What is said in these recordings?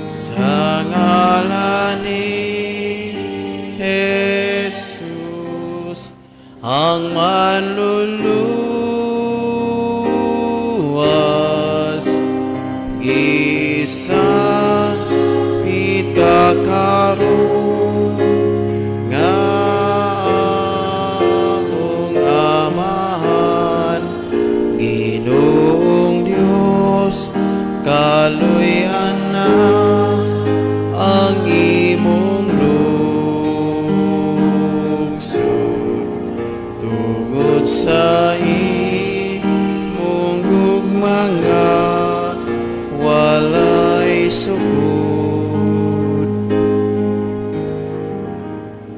Sa ngalan ni Jesus, ang manluluwas, gisapit ka karon nga among Amahan, Ginoong Dios, kaluy-an na ang imong lungsod tungod sa imong gugma nga walay sukod.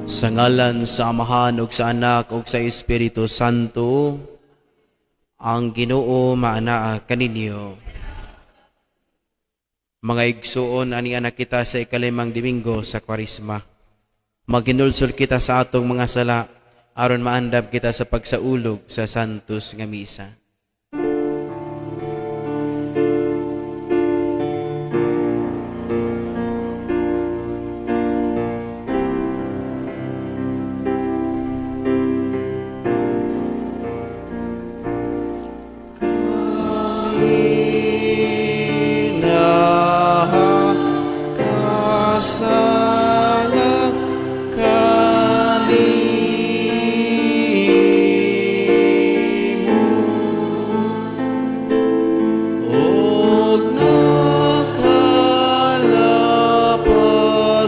Sa ngalan sa Amahan ug sa Anak ug sa Espiritu Santo, ang Ginoo maanaa kaninyo. Mga igsuon, ani anak kita sa ikalimang Domingo sa Kwaresma. Maghinulsol kita sa atong mga sala aron maandam kita sa pagsaulog sa Santos nga Misa. Kasala kanimo og nakalapas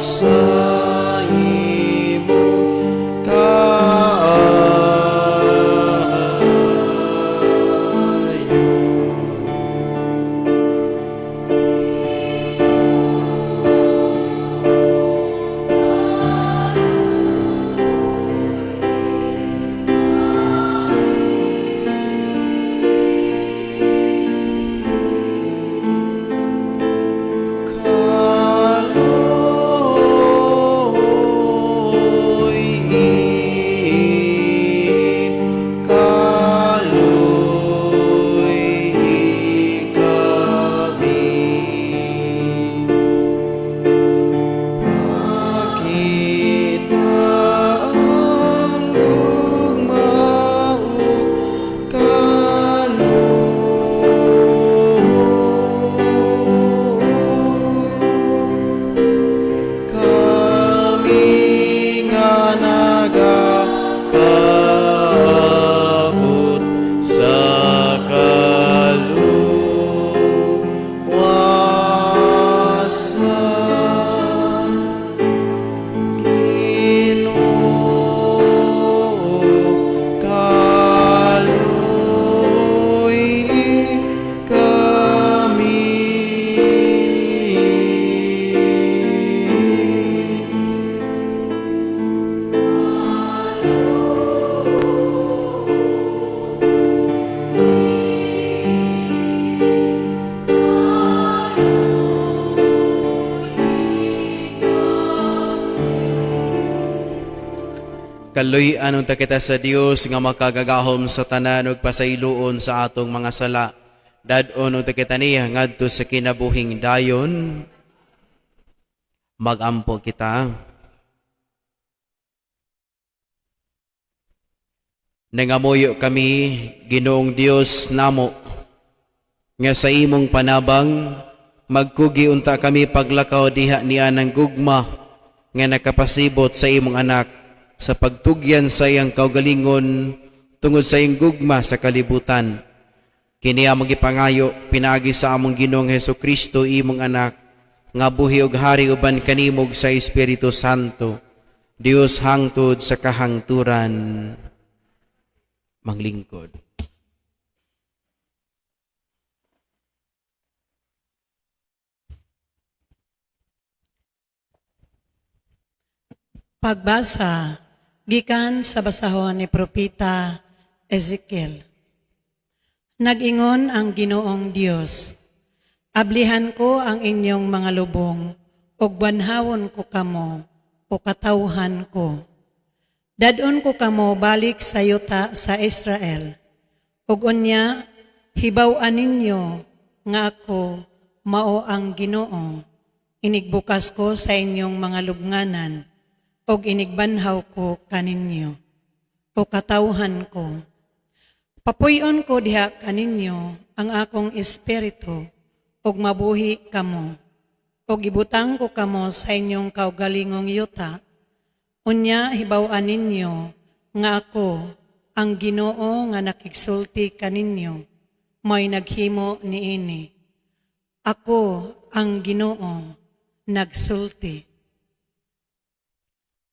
sa imong kaayo. Kaloy, kaloy kami. Pakita ang gugma ug kaluoy. Kami nga nagapaabot sa kaluwasan. Ginoo, kaloy kami. Kaluy-an unta kita sa Dios nga makagagahom sa tanan ug pasayloon sa atong mga sala. Dad-on unta kita niya ngadto sa kinabuhing dayon. Magampo kita. Nangamuyo kami, Ginoong Dios namo, nga sa imong panabang magkugi unta kami paglakaw diha niya ng gugma nga nakapasibot sa imong anak sa pagtugyan sa iyang kaugalingon tungod sa iyang gugma sa kalibutan. Kini among gipangayo pinaagi sa among Ginoong Hesus Kristo, imong anak, nga buhi ug hari uban kanimo ug sa Espiritu Santo, Dios hangtod sa kahangturan. Manglingkod. Pagbasa gikan sa basahon ni Propeta Ezekiel. Nag-ingon ang Ginoong Dios, "Ablihan ko ang inyong mga lubong ug banhawon ko kamo o katawhan ko. Dadon ko kamo balik sa yuta sa Israel. Ug unya hibaw-an ninyo nga ako mao ang Ginoo, Inigbukas ko sa inyong mga lubnganan, ug inigbanhaw ko kaninyo, o katawhan ko. Papuy-on ko diha kaninyo ang akong espiritu, ug mabuhi kamo. Ug ibutang ko kamo sa inyong kaugalingong yuta. Unya hibaw-an ninyo nga ako, ang Ginoo nga nakigsulti kaninyo, mo'y naghimo niini. Ako, ang Ginoo, nagsulti.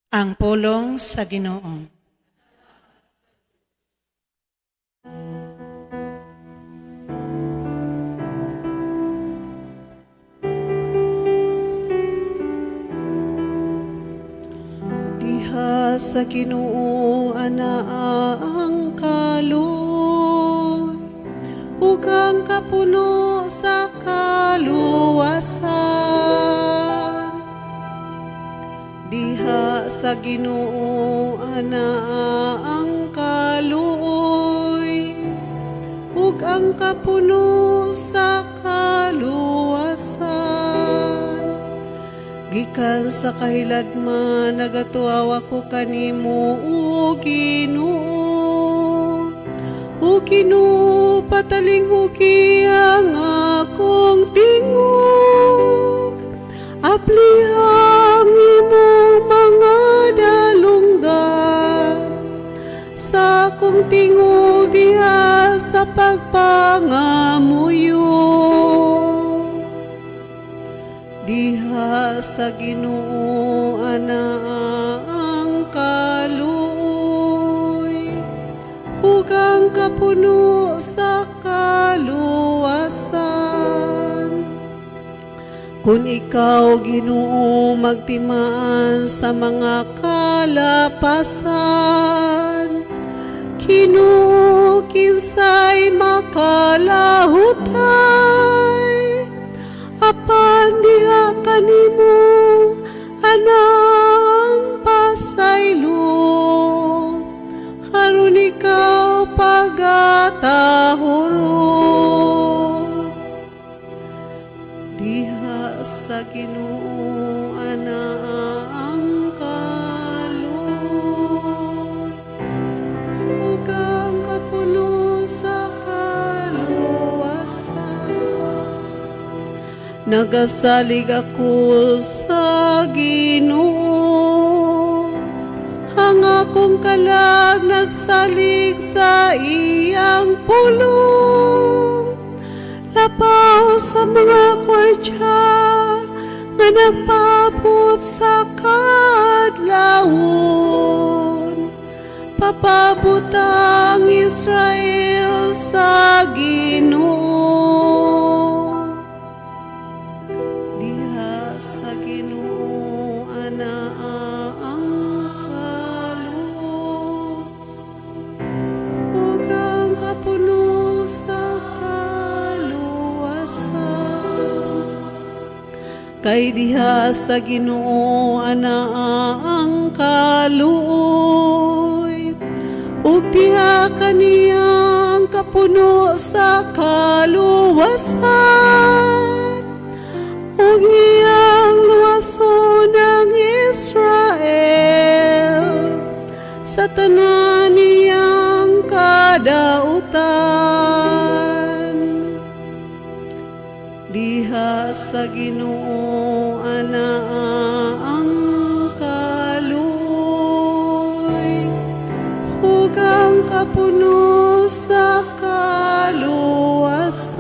Ang pulong sa Ginoo. Diha sa Ginoo anaa ang kaluoy ug ang kapuno sa kaluwasan. Diha sa Ginoo anaa ang kaluoy ug ang kapuno sa kaluwasan. Gikan sa kahiladman nagatuaw ako kanimo, o Ginoo. O Ginoo, patalinghugi ang akong tingog. Abliha ang imong mga dalunggan sa akong tingog diha sa pagpangamuyo. Diha sa Ginoo anaa ang kaluoy ug ang kapuno sa kaluwasan. Kung ikaw, Ginoo, magtimaan sa mga kalapasan, Ginoo, kinsay makalahutay? Apan diha kanimo anang pasaylo, aron ikaw pagatahuron. Diha sa Ginoo anaa ang kaluoy ug ang kapuno sa kaluwasan. Nagasalig ako sa Ginoo, ang akong kalag nagsalig sa iyang pulong. Lapaw sa mga gwardya nga nagpaabot sa kaadlawon, papabot ang Israel sa Ginoo. Diha sa Ginoo anaa ang kaluoy ug ang kapuno sa kaluwasan. Kay diha sa Ginoo anaa ang kaluoy ug diha kaniya ang kapuno sa kaluwasan, ug iyang luwason ang Israel sa tanan niyang kadautan. Diha sa Ginoo anaa ang kaluoy ug ang kapuno sa kaluwasan.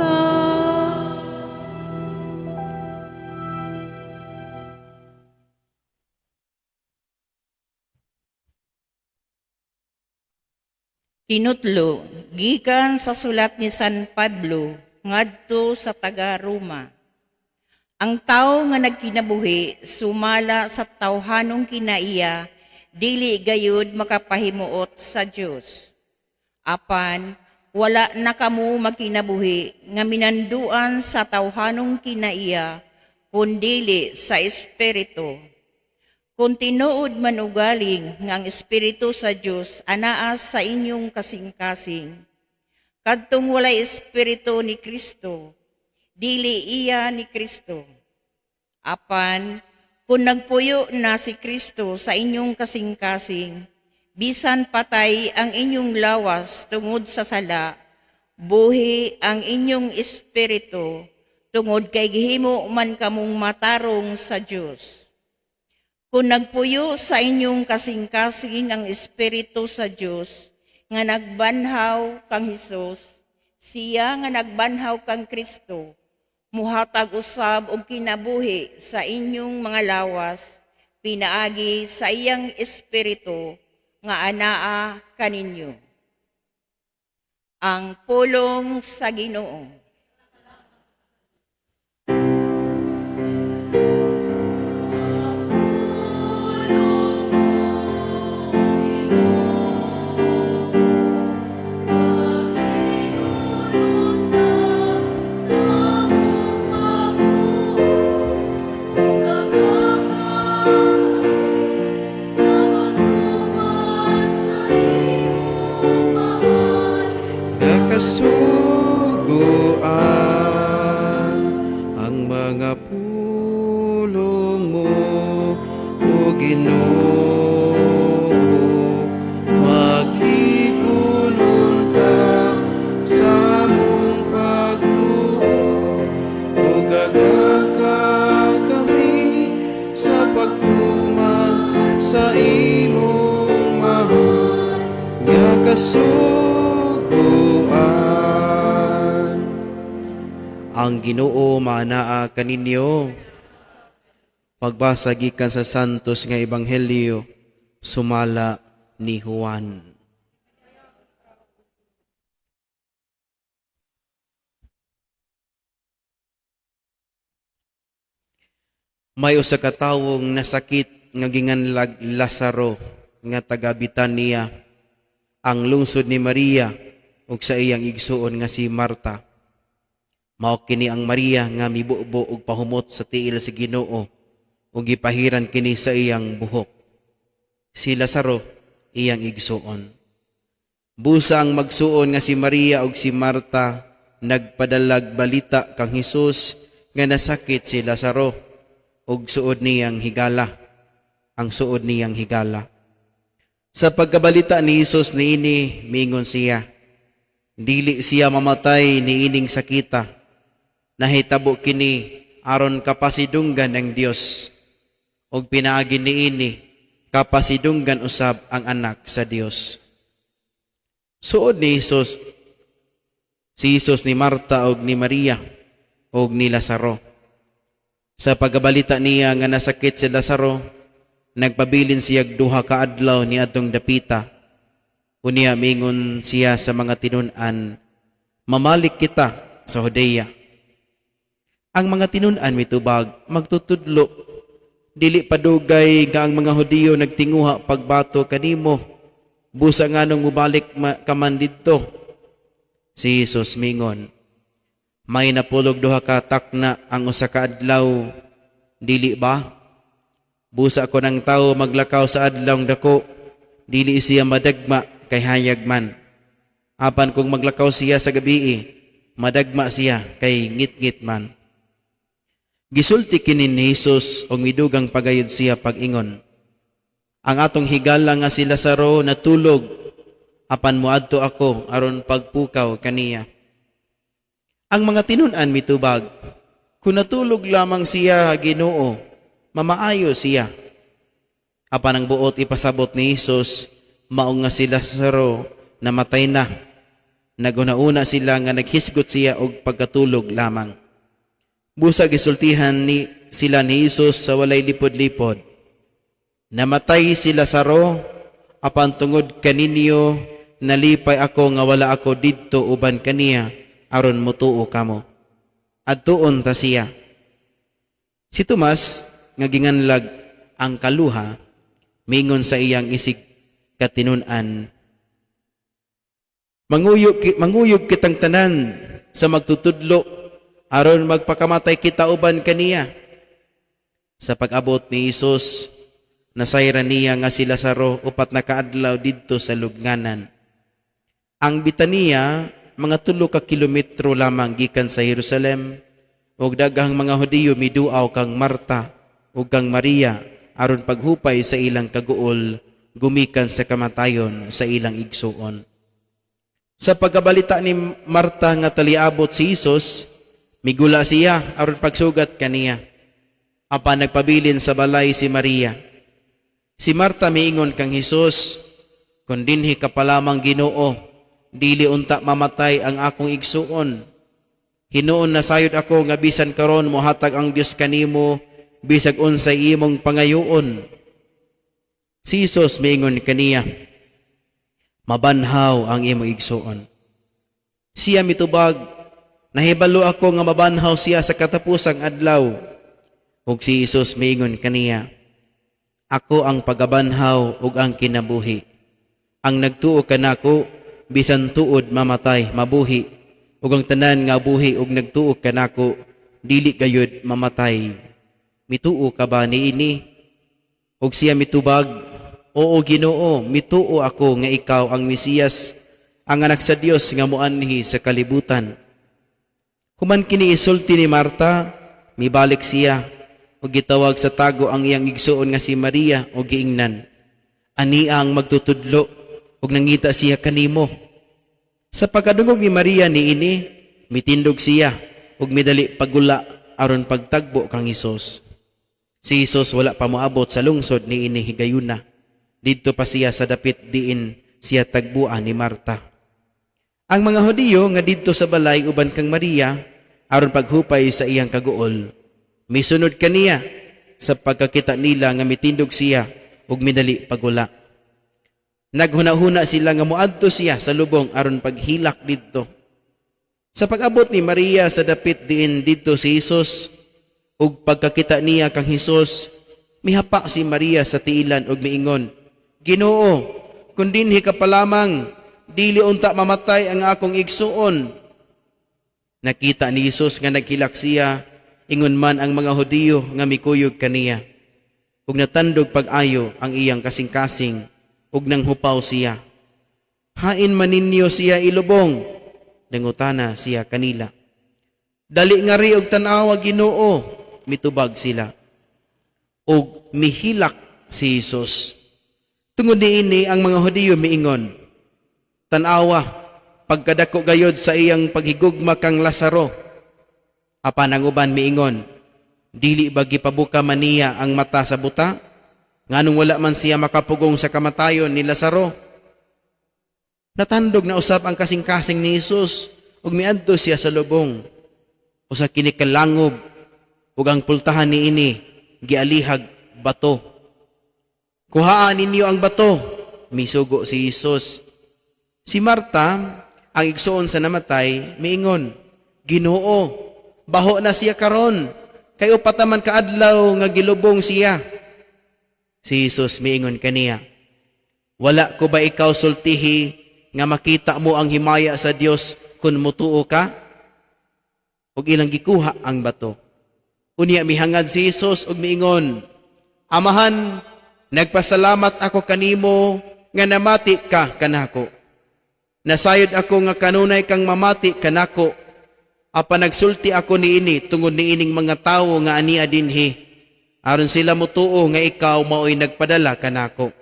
Tinutlo, gikan sa sulat ni San Pablo ngadto sa taga Roma. Ang tawo nga nagkinabuhi sumala sa tawhanong kinaiya dili gayud makapahimuot sa Dios. Apan wala na kamo magkinabuhi nga minanduan sa tawhanong kinaiya kundili sa espiritu. Kung tinuod man ugaling nga ang Espiritu sa Dios anaa sa inyong kasing-kasing, kadtong walay Espiritu ni Kristo, dili iya ni Kristo. Apan, kung nagpuyo na si Kristo sa inyong kasing-kasing, bisan patay ang inyong lawas tungod sa sala, buhi ang inyong espiritu tungod kay gihimo man kamong matarong sa Dios. Kung nagpuyo sa inyong kasing-kasing ang espiritu sa Dios nga nagbanhaw kang Hesus, siya nga nagbanhaw kang Kristo, muhatag usab og kinabuhi sa inyong mga lawas pinaagi sa iyang espiritu nga anaa kaninyo. Ang pulong sa Ginoo. Nakasuguan ang mga pulong mo, O Ginoo. Magligon ta sa among pagtuo, ug agaka kami sa pagtuman sa imong mahal nga kasuguan. Ang Ginoo maanaa kaninyo. Pagbasa gikan sa Santos nga Ebanghelyo sumala ni Juan. May usa ka tawong nasakit nga ginganlag Lazaro nga taga Betania, ang lungsod ni Maria ug sa iyang igsuon nga si Marta. Mao kini ang Maria nga mibubo og pahumot sa tiil sa Ginoo ug gipahiran kini sa iyang buhok. Si Lazaro iyang igsuon. Busa ang magsuon nga si Maria ug si Marta nagpadalag balita kang Hesus nga nasakit si Lazaro ug suod niyang higala. Ang suod niyang higala. Sa pagkabalita ni Hesus niini, miingon siya, dili siya mamatay niining sakita. Nahitabo kini aron kapasidunggan ang Dios, ug pinaagi niini kapasidunggan usab ang anak sa Dios. Suod ni Hesus, si Hesus ni Marta og ni Maria og ni Lazaro. Sa pagkabalita niya nga nasakit si Lazaro, nagpabilin siya duha ka adlaw ni atong dapita. Unya mingon siya sa mga tinun-an, mamalik kita sa Judea. Ang mga tinun-an mitubag, magtutudlo, dili padugay nga ang mga Hudiyo nagtinguha pagbato kanimo, busa nganong mubalik ka man didto. Si Jesus mingon, may napulog duha ka takna ang usa ka adlaw, dili ba? Busa ko ng tao maglakaw sa adlawng dako, dili siya madagma kay hayag man. Apan kung maglakaw siya sa gabii, madagma siya kay ngit-ngit man. Gisulti kini ni Jesus og midugang pagayod siya pag-ingon. Ang atong higala nga si Lazaro natulog, apan moadto ako aron pagpukaw kaniya. Ang mga tinun-an mitubag, kung natulog lamang siya, Ginoo, mamaayo siya. Apan ang buot ipasabot ni Jesus, mao nga si Lazaro namatay na. Naguna-una sila nga naghisgot siya og pagkatulog lamang. Busa gisultihan ni sila ni Jesus sa walay lipod-lipod. Namatay si Lazaro, apan tungod kaninyo nalipay ako nga wala ako didto uban kaniya aron mutuo kamo. Adtuon ta siya. Si Tomas nga ginganlag ang kaluha, mingon sa iyang isig katinun-an, manguyog kitang tanan sa magtutudlo aron magpakamatay kita uban kaniya. Sa pag-abot ni Hesus, nasayran niya nga si Lazaro 4 na kaadlaw didto sa lubnganan. Ang Betania, mga 3 ka kilometro lamang gikan sa Jerusalem, Ug daghang mga Hudiyo miduaw kang Marta ug kang Maria aron paghupay sa ilang kaguol gumikan sa kamatayon sa ilang igsuon. Sa pagkabalita ni Marta nga taliabot si Hesus, migula siya aron pagsugat kaniya. Apan nagpabilin sa balay si Maria. Si Marta miingon kang Hesus, "Kun dinhi ka pa lamang, Ginoo, dili unta mamatay ang akong igsuon. Hinuon nasayod ako nga bisan karon mohatag ang Dios kanimo bisag unsay imong pangayoon." Si Hesus miingon kaniya, "Mabanhaw ang imong igsuon." Siya mitubag, "Nahibalo ako nga mabanhaw siya sa katapusang adlaw." Ug si Hesus miingon kaniya, "Ako ang pagabanhaw ug ang kinabuhi. Ang nagtuo kanako, bisan tuod mamatay, mabuhi. Ug ang tanan nga buhi ug nagtuo kanako, dili gayud mamatay. Mituo ka ba niini?" Ug siya mitubag, "Oo, Ginoo, mituo ako nga ikaw ang Mesiyas, ang anak sa Dios nga moanhi sa kalibutan." Human kini isulti ni Marta, mibalik siya ug gitawag sa tago ang iyang igsuon nga si Maria ug giingnan, "Ania ang magtutudlo ug nangita siya kanimo." Sa pagkadungog ni Maria niini, mitindog siya ug midali paggula aron pagtagbo kang Hesus. Si Hesus wala pa moabot sa lungsod niini higayuna. Didto pa siya sa dapit diin siya tagbuan ni Marta. Ang mga Hudiyo nga didto sa balay uban kang Maria aron paghupay sa iyang kaguol, misunod kaniya sa pagkakita nila nga mitindog siya ug midali pagula. Naghuna-huna sila nga moadto siya sa lubong aron paghilak didto. Sa pag-abot ni Maria sa dapit diin didto si Hesus ug pagkakita niya kang Hesus, mihapa si Maria sa tiilan ug miingon, "Ginoo, kun dinhi ka pa lamang, dili unta mamatay ang akong igsuon." Nakita ni Hesus nga naghilak siya, ingon man ang mga Hudiyo nga mikuyog kaniya. Ug natandog pag-ayo ang iyang kasing-kasing ug nanghupaw siya. "Hain man ninyo siya ilubong?" nangutana siya kanila. "Dali ngari og tan-awa, Ginoo," mitubag sila. Ug mihilak si Hesus. Tungod niini ang mga Hudiyo miingon, "Tan-awa, pagkadako gayod sa iyang paghigugma kang Lazaro." Apan ang uban miingon, "Dili ba gipabuka man niya ang mata sa buta? Nganong wala man siya makapugong sa kamatayon ni Lazaro?" Natandog na usab ang kasing-kasing ni Hesus ug miadto siya sa lubong. Usa kini ka langob ug ang pultahan niini gialihag bato. "Kuhaan ninyo ang bato," misugo si Hesus. Si Marta, ang igsuon sa namatay, miingon, "Ginoo, baho na siya karon, kay upat man ka adlaw nga gilubong siya." Si Hesus miingon kaniya, "Wala ko ba ikaw sultihi nga makita mo ang himaya sa Dios kung mutuo ka?" Ug ilang gikuha ang bato. Unya mihangad si Hesus ug miingon, "Amahan, nagpasalamat ako kanimo nga namati ka kanako. Nasayod ako nga kanunay kang mamati kanako, apan nagsulti ako niini tungod niining mga tawo nga ania dinhi, aron sila mutuo nga ikaw maoy nagpadala kanako."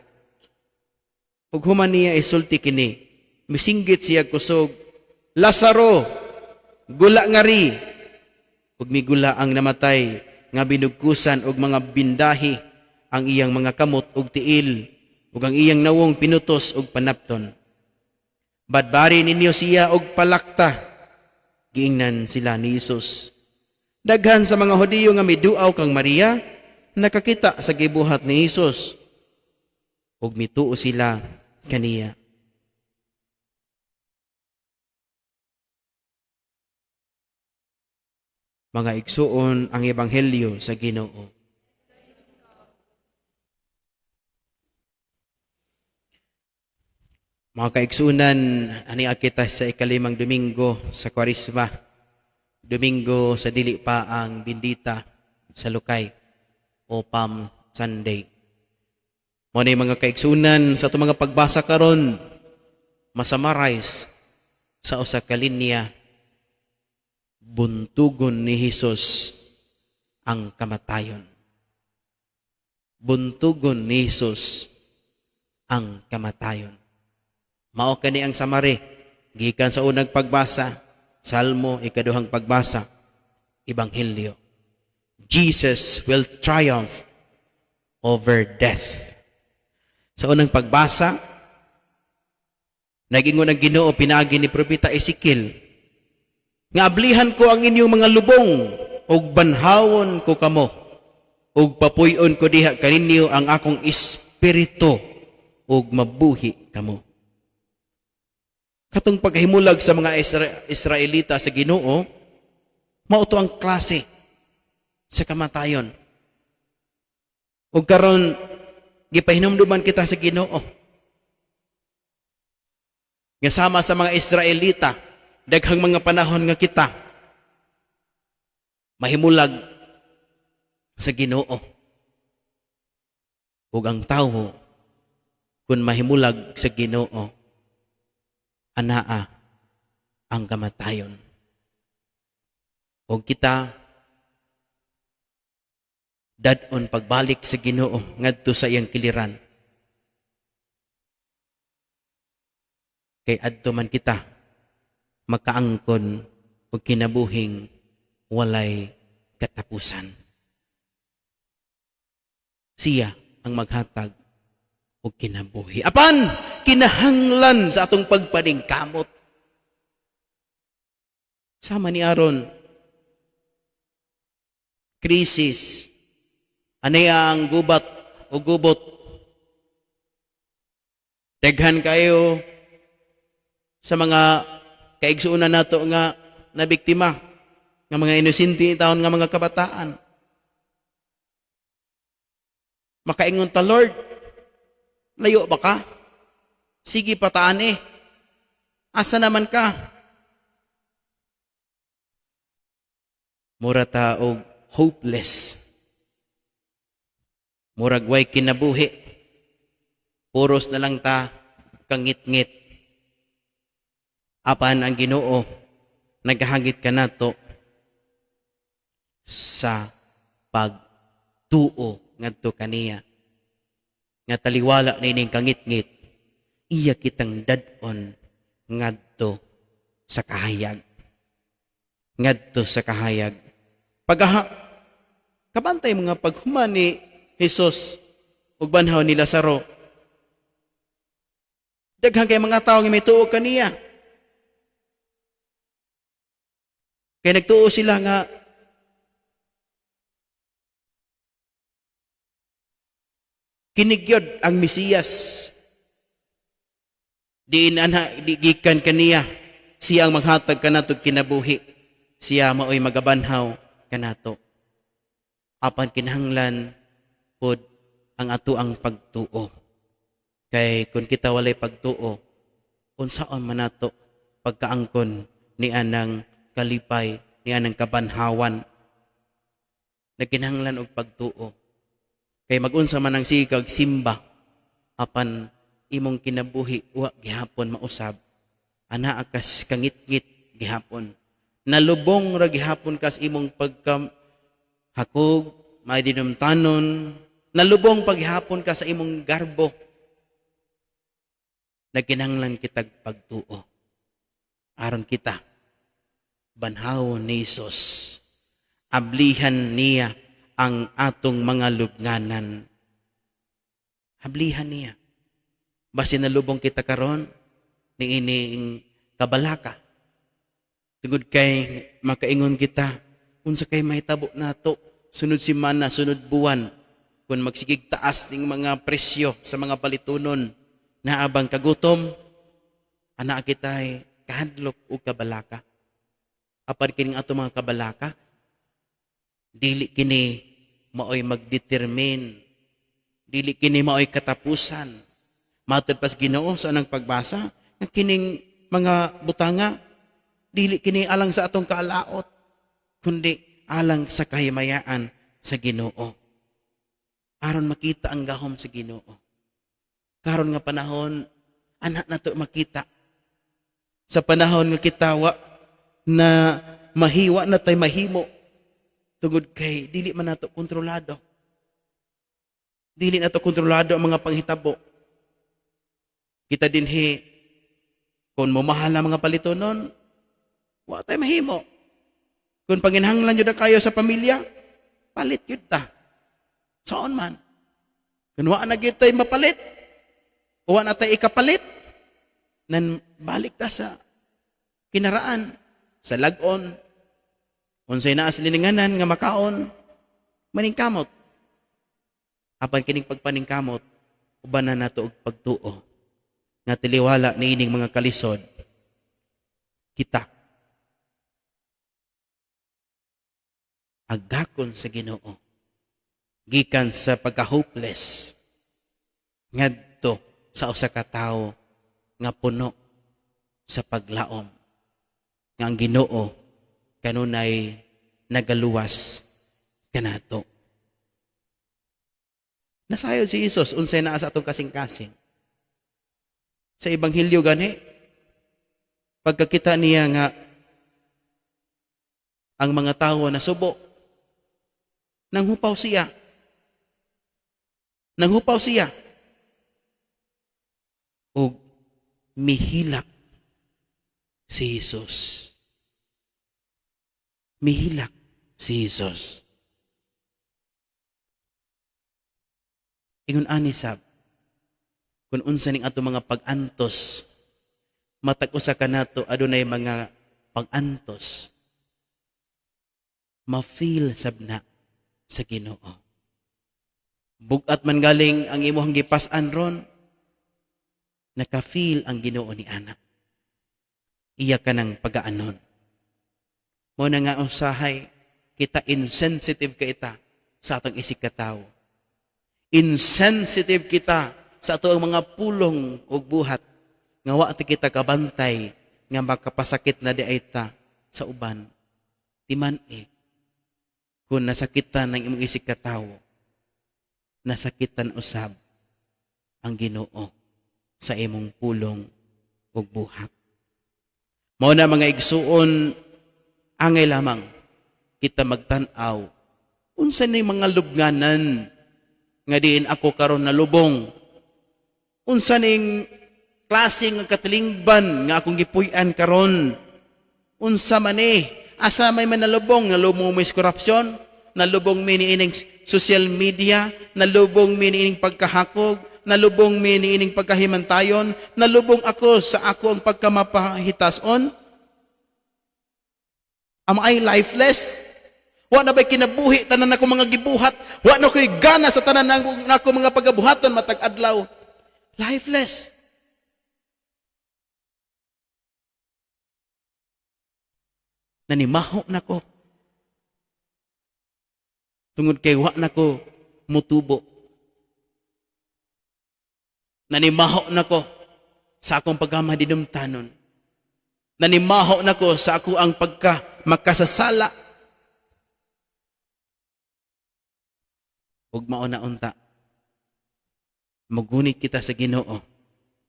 Ug human niya isulti kini, misinggit siya kusog, "Lazaro, gula ngari!" Ug migula ang namatay nga binugkusan og mga bindahi ang iyang mga kamot ug tiil ug ang iyang nawong pinutos og panapton. "Badbari ninyo siya og palakta," giingnan sila ni Hesus. Daghan sa mga Hudiyo nga miduaw kang Maria nakakita sa gibuhat ni Hesus ug mituo sila kaniya. Mga igsuon, ang ebanghelyo sa Ginoo. Mga kaigsunan, ani kita sa ikalimang Domingo sa Kwaresma. Domingo sa dili pa ang bindita sa lukay o Palm Sunday. Mo ni, mga kaigsunan, sa atong mga pagbasa karon, masummarize sa usa ka linya. Buntugon ni Jesus ang kamatayon. Buntugon ni Jesus ang kamatayon. Mao kani ang summary gikan sa unang pagbasa, Salmo, ikaduhang pagbasa, Ebanghelyo. Jesus will triumph over death. Sa unang pagbasa, nagingon ang Ginoo pinaagi ni Propeta Ezekiel nga ablihan ko ang inyong mga lubong ug banhawon ko kamo ug papuy-on ko diha kaninyo ang akong espiritu ug mabuhi kamo. Katong paghimulag sa mga Israelita sa Ginoo, mao to ang klase sa kamatayon. Ug karon gipahinumduman kita sa Ginoo nga sama sa mga Israelita, daghang mga panahon nga kita mahimulag sa Ginoo. Ug ang tawo kung mahimulag sa Ginoo, anaa ang kamatayon. Ug kita dad-on pagbalik sa Ginoo ngadto sa iyang kiliran. Kay adto man kita makaangkon og kinabuhing walay katapusan. Siya ang maghatag og kinabuhi. Apan kinahanglan sa atong pagpaningkamot. Sama ni Aaron, krisis, anaya ang gubat o gubot. Daghan kayo sa mga kaigsuonan nato nga nabiktima, nga mga inosente taon nga mga kabataan. Makaingon ta, "Lord, layo ba ka? Sige pataan eh. Asa naman ka?" Mura ta og hopeless. Murag way kinabuhi. Puros na lang ta kangit-ngit. Apan ang Ginoo naghahagit kanato sa pagtuo ngadto kaniya. Nga taliwala nining kangitngit, iya kitang dad-on ngadto sa kahayag. Ngadto sa kahayag. Pagaha, kabantay mga paghuman ni Jesus ug banhaw ni Lazaro. Daghan kay mga tawo nga mituo kaniya. Kay nagtuo sila nga kinigyod ang Mesiyas. Diin anha di gikan kaniya, siya ang maghatag kanato kinabuhi. Siya maoy magabanhaw kanato. Apan kinahanglan pod ang ato ang pagtuo. Kay kung kita walay pagtuo, unsaon man nato pagkaangkon ni anang kalipay, ni anang kabanhawan? Nagkinahanglan og pagtuo. Kay magunsa man ang sigag simba, apan imong kinabuhi wa gihapon mausab. Anaa kas kangitngit gihapon. Nalubong ra gihapon kas imong pagka hakog, may dinumtanon, nalubong paghapon ka sa imong garbo. Nagkinahanglan kitag pagtuo. Aron kita banhawon ni Jesus. Ablihan niya ang atong mga lubnganan. Ablihan niya. Basin nalubong kita karon ni ining kabalaka. Tungod kay makaingon kita, unsa kay mahitabo nato sunod semana, sunod buwan, kung magsigig taas ning mga presyo sa mga palitunon, naabang kagutom, ana kita'y kahadlok o kabalaka. Apan kining ato mga kabalaka, dili kini maoy magdetermine, dili kini maoy katapusan. Matod pas Ginoo sa anang pagbasa, nga kining mga butanga, dili kini alang sa atong kaalaot, kundi alang sa kahimayaan sa Ginoo. Aron makita ang gahom sa Ginoo. Karon nga panahon, anak nato makita. Sa panahon nga kita wa na mahiwa na tay mahimo tungod kay dili man nato kontrolado. Dili nato kontrolado ang mga panghitabo. Kita dinhi, kung momahal na mga palitonon, wa tay mahimo. Kung panginhanglan yun na kayo sa pamilya, palit yun ta. Saon man. Kung wa na gyud tay mapalit, wa na tay ikapalit, nan balik ta sa kinaraan, sa lagon, unsay naa sa lininganan nga makaon, maningkamot. Apan kining pagpaningkamot, uban na nato og pagtuo nga tiliwala niining mga kalisod kita agakon sa Ginoo gikan sa pagka-hopeless ngadto sa usa ka tawo nga puno sa paglaom nga ang Ginoo kanunay nagaluwas kanato. Nasayod si Jesus unsay naa sa atong kasing-kasing. Sa Ebanghelyo gani, pagkakita niya nga ang mga tao na subo, nanghupaw siya. Nanghupaw siya. Og mihilak si Jesus. Mihilak si Jesus. Ingon ani sab, kung unsa ning ato mga pag-antos, matag usa kanato adunay mga pag-antos, ma-feel sab na sa Ginoo. Bugat man galing ang imong gipas-an ron, naka-feel ang Ginoo ni ana. Iya ka ng pagaanon. Mo na nga usahay, kita insensitive ka ita sa atong isig katawo. Insensitive kita sa ato ang mga pulong ug buhat nga wa ti kita kabantay nga makapasakit na di ay ta sa uban. Timan eh, kung nasakitan ng imong isig katawo, nasakitan usab ang Ginoo sa imong pulong ug buhat. Mao na, mga igsuon, angay lamang kita magtan-aw unsa ni mga lubnganan nga diin ako karon nalubong, unsa ning klase nga katilingban nga akong gipuy-an karon, unsa man eh, asa may manalubong. Nalubong mi sa korupsyon, nalubong mi niining social media, nalubong mi niining pagkahakog, nalubong mi niining pagkahimantayon, nalubong ako sa ako ang pagkamapahitason. Am I lifeless? Wa na ba'y kinabuhi tanan ako mga gibuhat? Wa na ko'y gana sa tanan nako mga pagabuhaton matag adlaw? Lifeless. Nanimaho na ko. Tungod kay wa na ko mutubo. Nanimaho na ko sa akong pagkamadinumtanon. Nanimaho na ko sa ako ang pagka makasasala. Ug mao na unta, mugunit kita sa Ginoo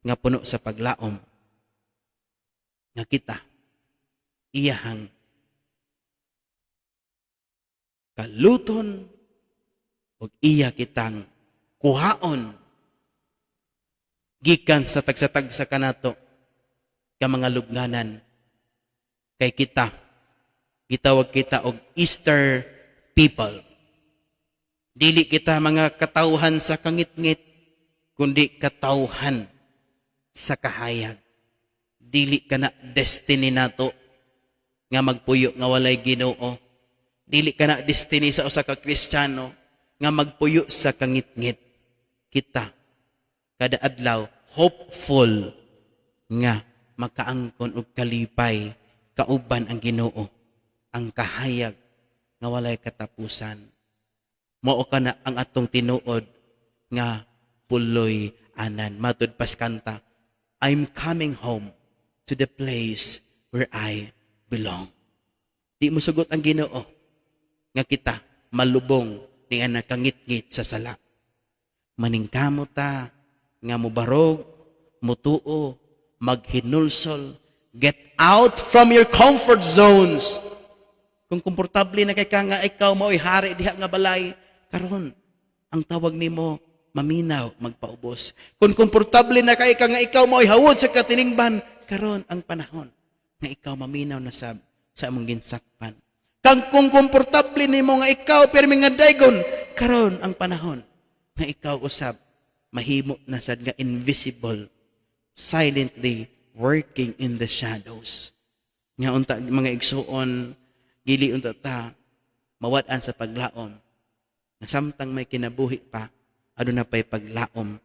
nga puno sa paglaom nga kita iyahang kaluton ug iya kitang kuhaon gikan sa tagsa-tagsa kanato ka mga lubnganan, kay kita gitawag kita og Easter people. Dili kita mga katawhan sa kangitngit, kundi katawhan sa kahayag. Dili kana destiny nato nga magpuyo nga walay Ginoo. Dili kana destiny sa usa ka Kristiyano nga magpuyo sa kangitngit. Kita kada adlaw hopeful nga makaangkon og kalipay kauban ang Ginoo, ang kahayag nga walay katapusan. Mao kana ang atong tinuod nga puloy anan. Matud pas kanta, "I'm coming home to the place where I belong." Di mo sugot ang Ginoo nga kita malubong ni ang nakangitngit sa sala. Maningkamot ta nga mubarog, mutuo, maghinulsol, get out from your comfort zones. Kung komportable na kay ka nga ikaw mao'y hari diha nga balay, karon ang tawag nimo maminaw, magpaubos. Kung komportable na kay ka nga ikaw mao'y hawod sa katilingban, karon ang panahon nga ikaw maminaw na sab sa among ginsakpan. Kang kung komportable nimo nga ikaw pirmi nga daygon, karon ang panahon nga ikaw usab mahimo na sad nga invisible, silently working in the shadows. Nga unta, mga igsuon, dili unta ta mawad-an sa paglaom nga samtang may kinabuhi pa, aduna pay paglaom.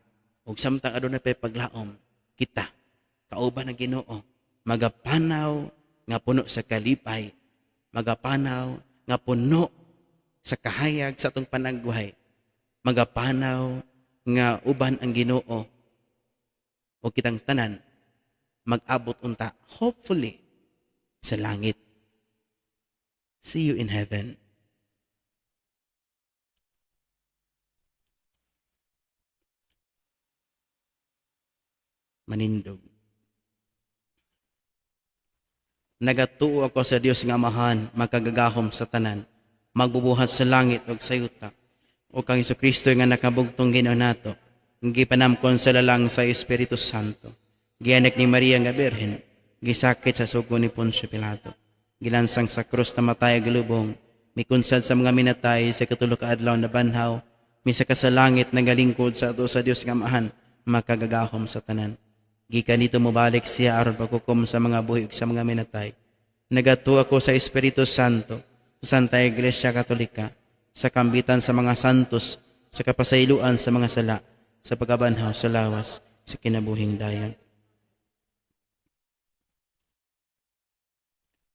Ug samtang aduna pay paglaom, kita kauban ang Ginoo magapanaw nga puno sa kalipay, magapanaw nga puno sa kahayag sa atong panagbuhay, magapanaw nga uban ang Ginoo o kitang tanan mag-abot unta, hopefully, sa langit. See you in heaven. Manindog. Nagatuo ako sa Dios nga Amahan, makagagahom sa tanan, magbubuhat sa langit ug sa yuta, ug kang Kristo nga nakabugtong Ginoo nato, gipanamkon sa lalang sa Espiritu Santo, gianak ni Maria nga Birhen, gisakit sa sugo ni Poncio Pilato, gilansang sa krus, namatay, gilubong, mikunsad sa mga minatay, sa katulo ka adlaw nabanhaw, misaka sa langit, nagalingkod sa ato sa Dios nga Amahan, makagagahom sa tanan. Gikan didto mobalik siya aron paghukom sa mga buhi ug sa mga minatay. Nagatuo ako sa Espiritu Santo, sa Santa Iglesia Katolika, sa kambitan sa mga santos, sa kapasayloan sa mga sala, sa pagkabanhaw sa lawas, sa kinabuhing dayon.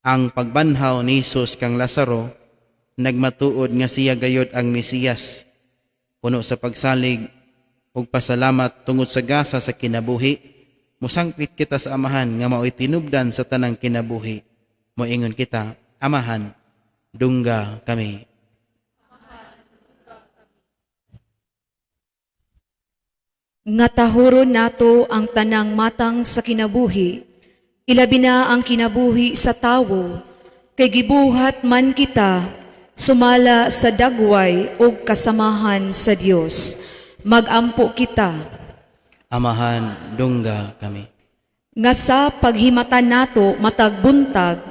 Ang pagbanhaw ni Jesus kang Lazaro nagmatuod nga siya gayod ang Mesiyas. Puno sa pagsalig ug pasalamat tungod sa gasa sa kinabuhi, musangpit kita sa Amahan nga mao'y tinubdan sa tanang kinabuhi. Moingon kita, Amahan, dungga kami. Nga tahuron nato ang tanang matang sa kinabuhi, ilabi na ang kinabuhi sa tawo, kay gibuhat man kita sumala sa dagway ug kasamahan sa Dios. Magampo kita. Amahan, dungga kami. Nga sa paghimata nato matag buntag,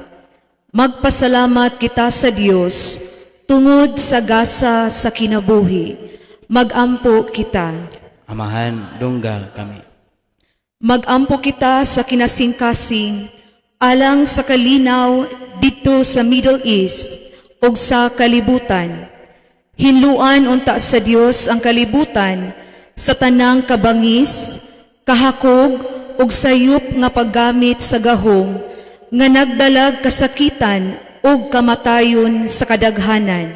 magpasalamat kita sa Dios tungod sa gasa sa kinabuhi. Magampo kita. Amahan, dungga kami. Magampo kita sa kinasingkasing alang sa kalinaw didto sa Middle East ug sa kalibutan. Hinluan unta sa Dios ang kalibutan sa tanang kabangis, kahakog ug sayop nga paggamit sa gahom nga nagdalag kasakitan ug kamatayon sa kadaghanan.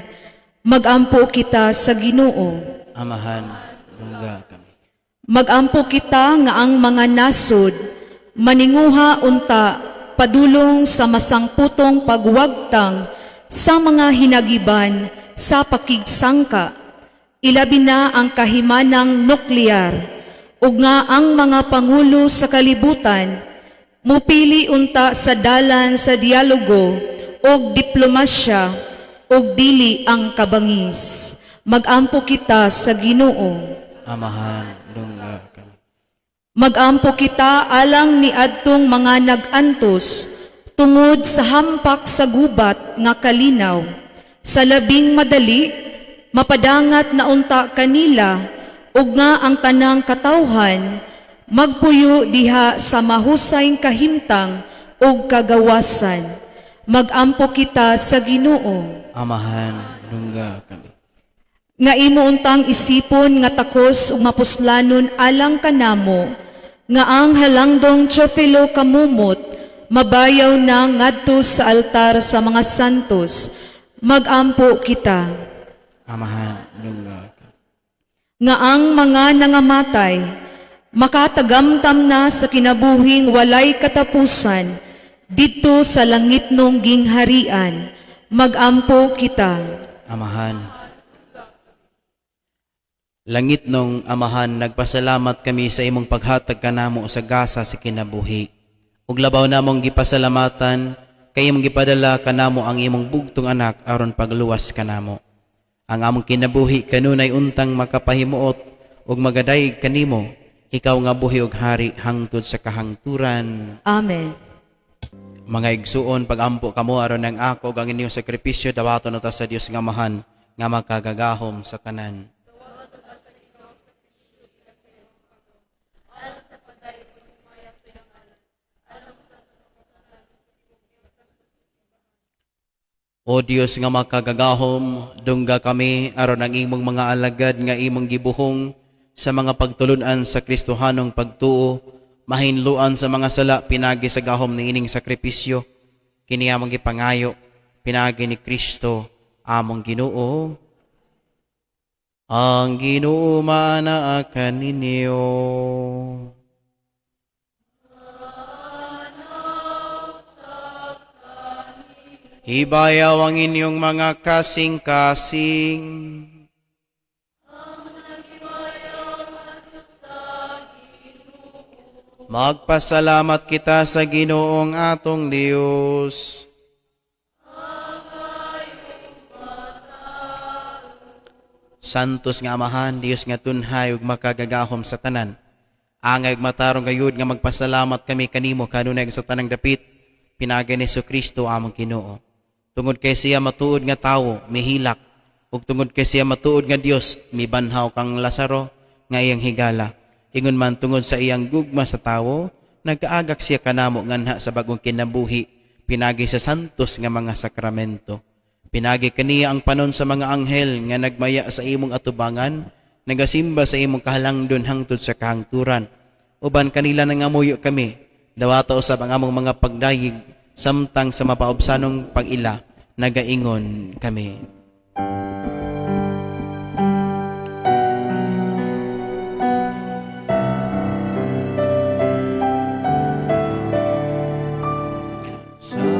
Magampo kita sa Ginoo. Amahan, dungga kami. Magampo kita nga ang mga nasod maninguha unta padulong sa masangputong pagwagtang sa mga hinagiban sa pakigsangka, ilabi na ang kahimanang nuklear, ug nga ang mga pangulo sa kalibutan mupili unta sa dalan sa dialogo ug diplomasya ug dili ang kabangis. Magampo kita sa Ginoo. Amahan, dungga kami. Magampo kita alang ni adtong mga nag-antos tungod sa hampak sa gubat nga kalinaw. Sa labing madali, mapadangat na unta kanila ug nga ang tanang katawhan magpuyo diha sa mahusay kahimtang ug kagawasan. Magampo kita sa Ginoo. Amahan, dungga kami. Nga imo untang isipon nga takos ug mapuslanon alang kanamo nga ang halangdong Teofilo Camomot mabayaw na ngadto sa altar sa mga santos. Magampo kita. Amahan, dungga kami. Nga ang mga nangamatay makatagamtam na sa kinabuhing walay katapusan didto sa langitnong gingharian. Magampo kita. Amahan. Langitnong Amahan, nagpasalamat kami sa imong paghatag kanamo sa gasa sa kinabuhi. Ug labaw namong gipasalamatan Kay imong gipadala kanamo ang imong bugtong anak aron pagluwas kanamo. Ang among kinabuhi kanunay untang makapahimuot ug magadayeg kanimo, ikaw nga buhi ug hari hangtod sa kahangturan. Amen. Mga igsuon, pagampo kamo aron ang ako ug ang inyong sakripisyo dawaton ta sa Dios nga Amahan nga makagagahom sa tanan. O Dios nga makagagahom, dungga kami aron ang imong mga alagad nga imong gibuhong sa mga pagtulun-an sa Kristohanong pagtuo, mahinluan sa mga sala pinagi sa gahom niining sakripisyo. Kini among gipangayo pinagi ni Kristo among Ginoo. Ang Ginoo maanaa kaninyo. Hibayaw ang inyong mga kasing-kasing. Magpasalamat kita sa Ginoong atong Diyos. Santos nga Amahan, Diyos nga tunhay ug makagagahom sa tanan. Angay ug matarong gayud nga magpasalamat kami kanimo kanunay sa tanang dapit pinagi ni Kristo among Ginoo. Tungod kay siya matuod nga tawo, mihilak, ug tungod kay siya matuod nga Dios, mibanhaw kang Lazaro nga iyang higala. Ingon man tungod sa iyang gugma sa tawo, nagkaagak siya kanamo nganha sa bagong kinabuhi, pinagi sa santos nga mga sakramento. Pinagi kaniya ang panon sa mga anghel nga nagmaya sa imong atubangan, nagasimba sa imong kahalangdon hangtod sa kahangturan. Uban kanila nangamuyo kami, dawata usab ang among mga pagdayeg, samtang sa mapaubsanong pag-ila, nagaingon kami. Santos,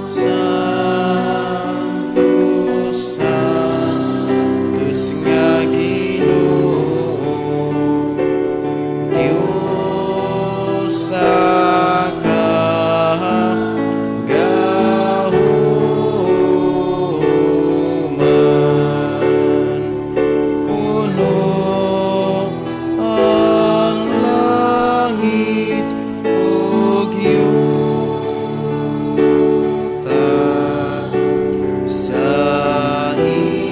Santos, Santos nga Ginoo, Diyos sa kagahuman, puno ang langit ug yuta sa imong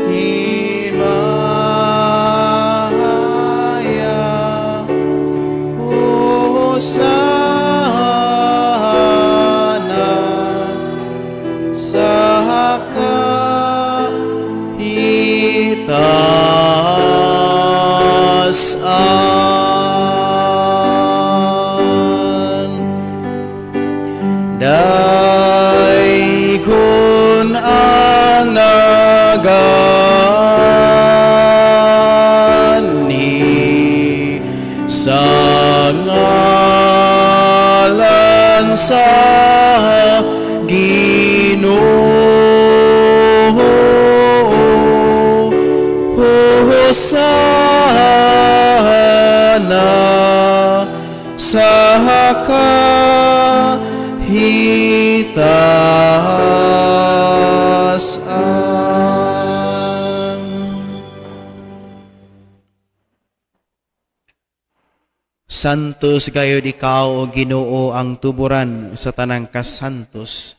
himaya. Hosana sa kahitasan. Daykon ang naganhi sa ngalan sa Ginoo. Hosana sa kahitasan. Santos gayud ikaw, o Ginoo, ang tuburan sa tanang kasantos.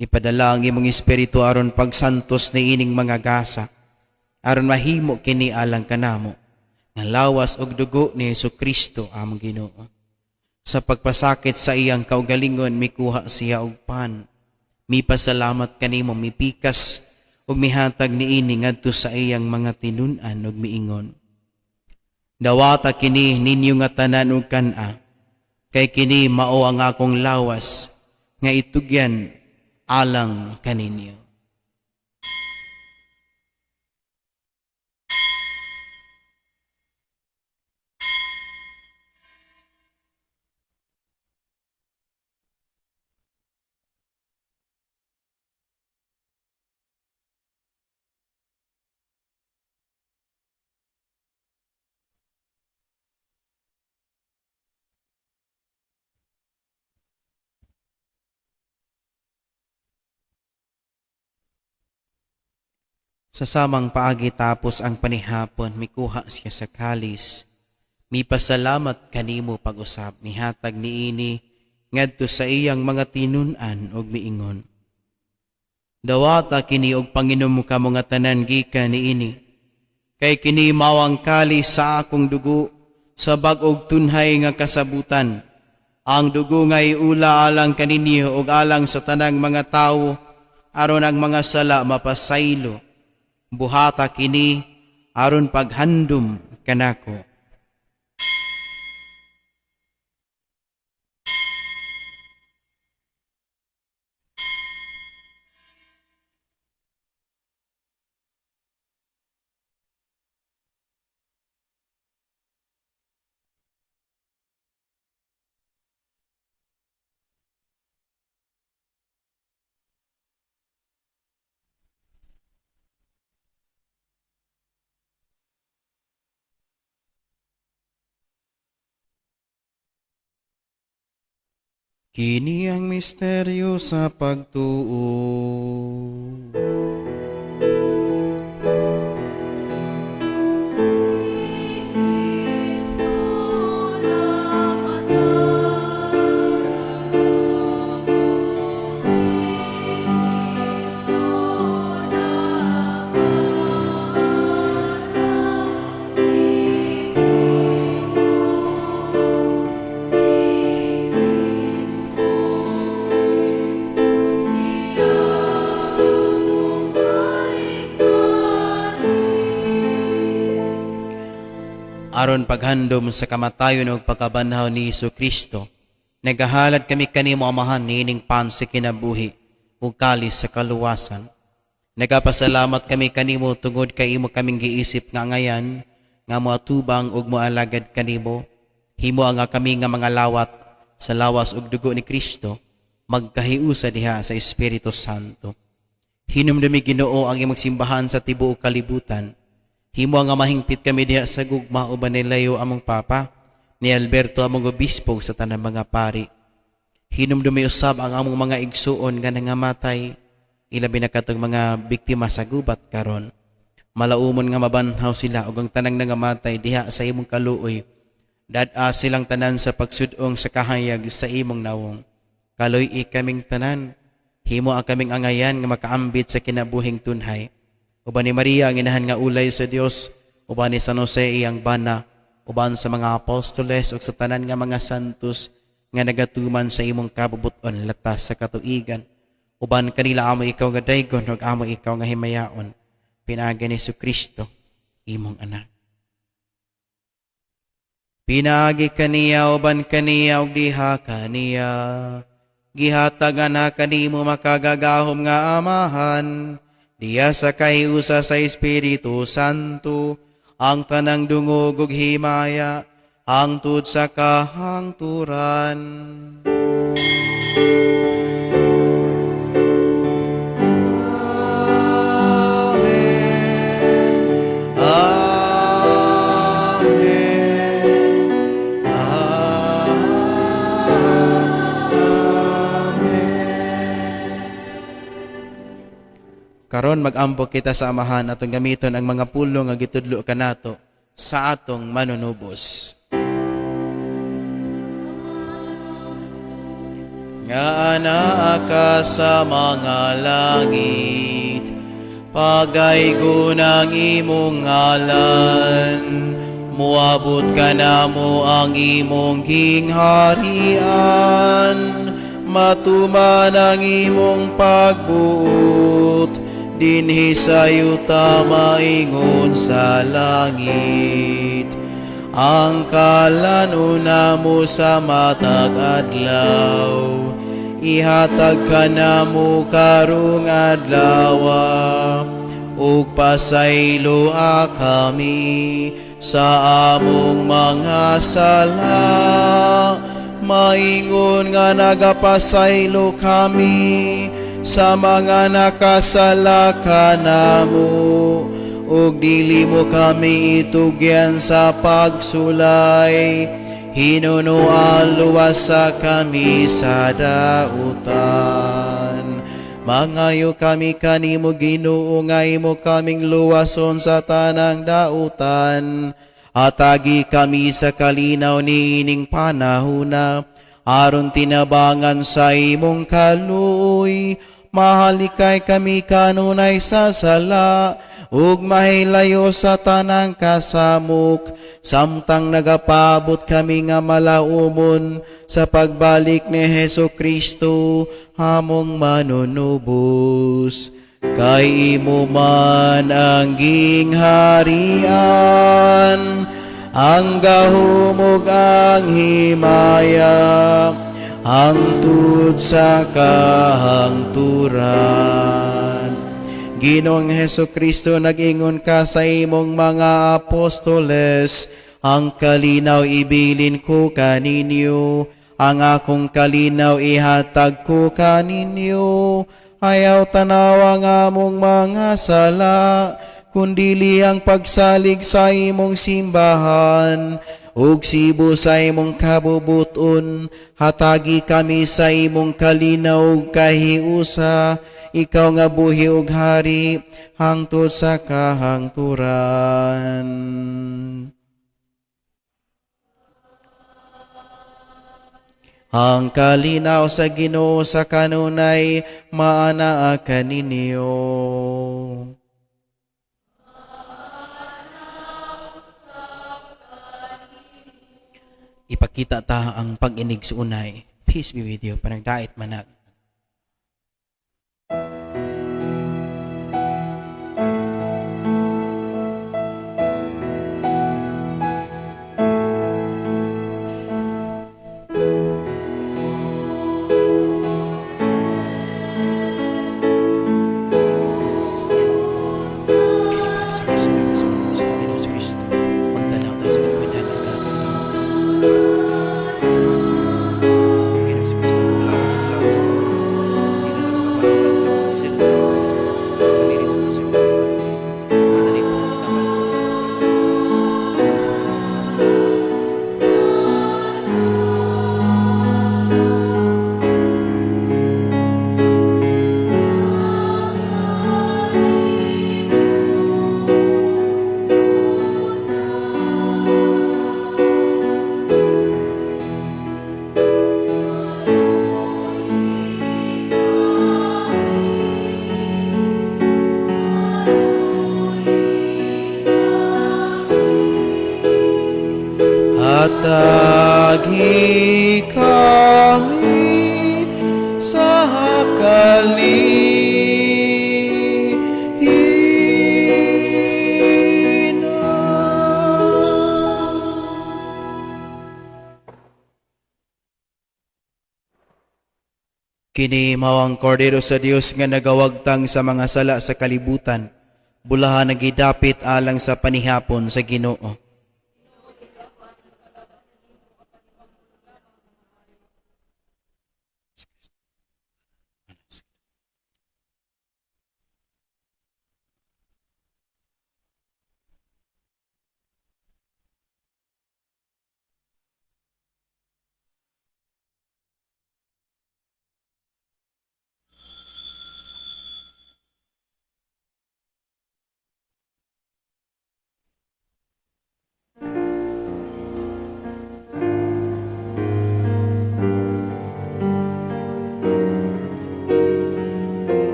Ipadala ang imong espiritu aron pagsantos niining mga gasa, aron mahimo kini alang kanamo nga lawas ug dugo ni Hesus Kristo among Ginoo. Sa pagpasakit sa iyang kaugalingon, mikuha siya og pan. Mipasalamat kanimo, mipikas ug mihatag niini ngadto sa iyang mga tinun-an ug miingon: "Dawata kini ninyo nga tanan ug kan-a, kay kini mao ang akong lawas nga itugyan alang kaninyo." Sa samang paagi tapos ang panihapon, mikuha siya sa kalis. Mipasalamat kanimo pag-usab, mihatag niini ngadto sa iyang mga tinun-an ug miingon: "Dawata kini og panginom kamo nga tanan gikan niini. Kay kini mao ang kalis sa akong dugo sa bag-ong tunhay nga kasabutan. Ang dugo nga iula alang kaninyo ug alang sa tanang mga tawo aron ang mga sala mapasaylo. Buhata kini aron paghandom kanako." Kini ang misteryo sa pagtuo. Aron paghandom sa kamatayon ug pagkabanhaw ni Hesus Kristo, nagahalad kami kanimo, Amahan, niining pan sa kinabuhi ug kalis sa kaluwasan. Nagapasalamat kami kanimo tungod kay imo kaming giisip nga angayan nga moatubang ug moalagad kanimo. Himo nga kami nga mga lawat sa lawas ug dugo ni Kristo magkahiusa diha sa Espiritu Santo. Hinumdumi, Ginoo, ang imong simbahan sa tibuok kalibutan. Himo nga mahingpit kami diha sa gugma uban ni Leo among Papa, ni Alberto among obispo sa tanang mga pari. Hinumdumi usab ang among mga igsuon nga nangamatay, ilabi na katong mga biktima sa gubat karon. Malaumon nga mabanhaw sila ug ang tanang nangamatay diha sa imong kaluoy. Dad-a silang tanan sa pagsud-ong sa kahayag sa imong nawong. Kaluy-i kaming tanan, himo ang kaming angayan nga makaambit sa kinabuhing tunhay. Uban ni Maria ang inahan nga ulay sa Dios, uban ni San Jose iyang bana, uban sa mga apostoles ug sa tanan nga mga santos nga nagatuman sa imong kabubut-on latas sa katuigan. Uban kanila amo ikaw nga daygon ug amo ikaw nga himayaon. Pinaagi ni Kristo, imong anak. Pinaagi kaniya, uban kaniya ug diha kaniya, gihatagan na kanimo makagagahom nga Amahan, diya sa kahiusa sa Espiritu Santo, ang tanang dungog ug himaya hangtod sa kahangturan. Amen. Amen. Amen. Karon mag-ampo kita sa Amahan, atong gamiton ang mga pulong nga gitudlo kanato sa atong manunubos. Nga anaa ka sa mga langit, pagdaygon ang imong ngalan, muabot kanamo ang imong gingharian, matuman ang imong pagbuot, dinhi sa yuta maingon sa langit. Ang kalanon namo sa matag adlaw, ihatag kanamo karong adlawa, ug pasayloa kami sa among mga sala, maingon nga nagapasaylo kami sa mga nakasala kanamo, ug dili mo kami itugyan sa pagsulay, hinunoa luwasa kami sa dautan. Mangayo kami kanimo, Ginoo, nga imo kaming luwason sa tanang dautan. Hatagi kami sa kalinaw niining panahuna, aron tinabangan sa imong kaluoy, mahalikay kami kanunay sa sala, ug mahilayo sa tanang kasamok, samtang nagapabot kami nga malaumon sa pagbalik ni Hesu Kristo, among manunubos. Kay imo man ang gingharian, ang gahom ug ang himaya, hangtod sa kahangturan. Ginoong Hesu Kristo, nag-ingon ka sa imong mga apostoles, "Ang kalinaw ibilin ko kaninyo, ang akong kalinaw ihatag ko kaninyo. Ayaw tanawa ang among mga sala, kundili ang pagsalig sa imong simbahan. Ug sibo sa imong kabubuton, hatagi kami sa imong kalinaw ug kahiusa, ikaw nga buhi ug hari hangtod sa kahangturan." Ang kalinaw sa Ginoo sa kanunay maanaa kaninyo. Ipakita ta ang pag-inigsuonay. Peace be with you. Panagdait manag. Hatagi kami sa kalinaw. Kini mao ang Kordero sa Dios nga nagawagtang sa mga sala sa kalibutan. Bulahan nagidapit alang sa panihapon sa Ginoo.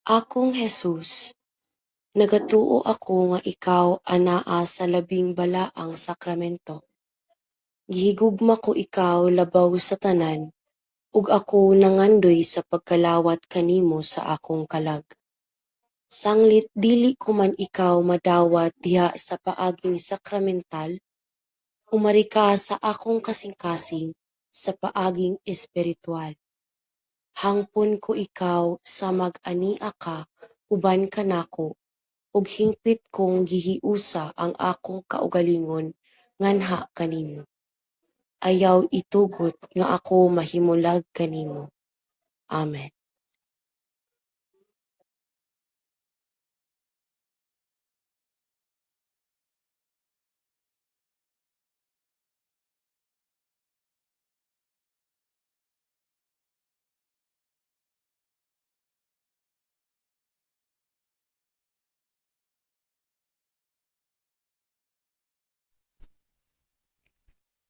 Akong Jesus, nagatuo ako nga ikaw anaa sa Labing Balaang Sakramento. Gihigugma ko ikaw labaw sa tanan, ug ako nangandoy sa pagkalawat kanimo sa akong kalag. Sanglit dili ko man ikaw madawat diha sa paaging sakramental, umari ka sa akong kasing-kasing sa paaging espiritual. Hangpon ko ikaw samag ania ka uban kanako, ug hingpit kong gihiusa ang akong kaugalingon nganha kanimo. Ayaw itugot nga ako mahimulag kanimo. Amen.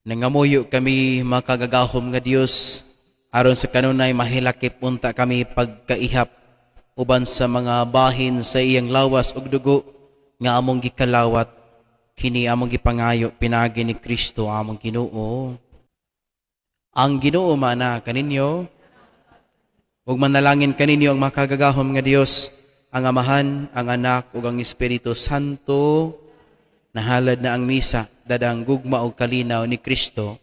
Nangamuyo kami, makagagahom nga Dios, aron sa kanunay mahilakip unta kami pagkaihap uban sa mga bahin sa iyang lawas ug dugo nga among gikalawat. Kini among gipangayo pinaagi ni Kristo among Ginoo. Ang Ginoo maana kaninyo ug manalangin kaninyo ang makagagahom nga Dios, ang Amahan, ang Anak ug ang Espiritu Santo. Nahalad na ang misa, dadang gugma og kalinaw ni Kristo.